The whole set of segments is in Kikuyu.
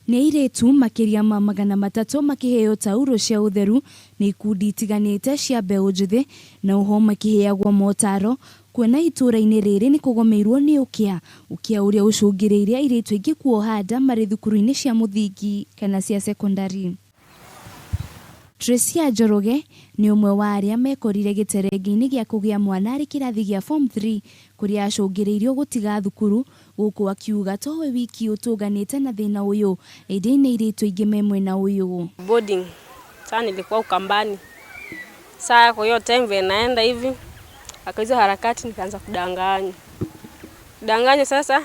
Nĩ airĩtu makĩria ma 300 makĩheo tauro cia ũtheru nĩ ikundi itiganĩte cia mbeũ njĩthĩ, na oho makĩheagwo motaro kuona itũra-inĩ rĩrĩ nĩ kũgomeirwo nĩ ũkĩa, ũkĩa ũrĩa ũcũngĩrĩirie airĩtu aingĩ kuoha nda marĩ thukuru-inĩ cia mũthingi kana cia sekondari. Tracy Njoroge nĩ ũmwe wa arĩa mekorire gĩterengĩ-inĩ gĩa kũgĩa mwana arĩ kĩrathi gĩa form 3, kũrĩa acũngĩrĩirio gũtiga thukuru, gũkũ akiuga towe wiki ũtũnganĩte na thĩna ũyũ, ĩndĩ nĩ airĩtu aingĩ me mwena ũyũ. Boarding. Sasa nilikuwa Ukambani. Saa kwa hiyo time vile naenda hivi, akaizo harakati nikaanza kudanganya. Kudanganya sasa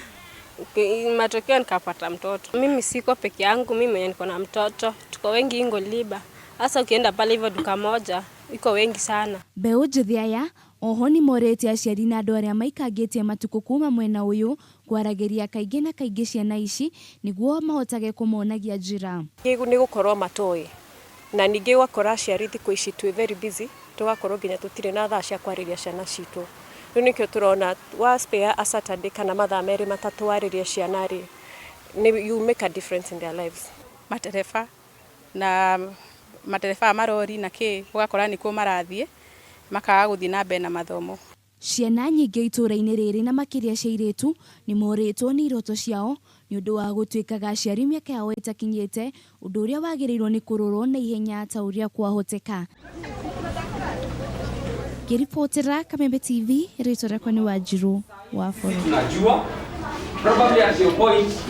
matokeo nikapata mtoto. Mimi siko peke yangu, mimi mwenye niko na mtoto. Tuko wengi Ingoliba. Sasa ukienda pale hivyo duka moja, iko wengi sana. Mbeũ njĩthĩ aya oho nĩ morĩtie aciari na andũ arĩa maikangĩtie matukũ kuma mwena ũyũ kwaragĩria kaingĩ na kaingĩ ciana ici nĩguo mahotage kũmonagia njĩra. Nĩ gũkorwo matoĩ, na ningĩ ũgakora aciari thikũ ici twĩ very busy, tũgakorwo nginya tũtirĩ na thaa cia kwarĩria ciana citũ. Rĩu nĩkĩo tũrona wa spare a Saturday kana mathaa 2 3 warĩrie ciana rĩ, nĩ you make a difference in their lives. Matereba na matereba a marori na kĩ, ũgakora nĩkuo marathiĩ, makaga gũthiĩ na mbere na mathomo. Ciana nyingĩ itũra-inĩ rĩrĩ na makĩria cia airĩtu nĩ morĩtwo nĩ iroto ciao nĩ ũndũ wa gũtuĩkaga aciari mĩaka yao ĩtakinyĩte, ũndũ ũrĩa wagĩrĩirwo nĩ kũrorwo na ihenya ta ũrĩa kwahoteka. Ngĩribotera Kameme TV, rĩtwa rĩakwa nĩ Wanjirũ wa Boro. Tunajua probably at your point.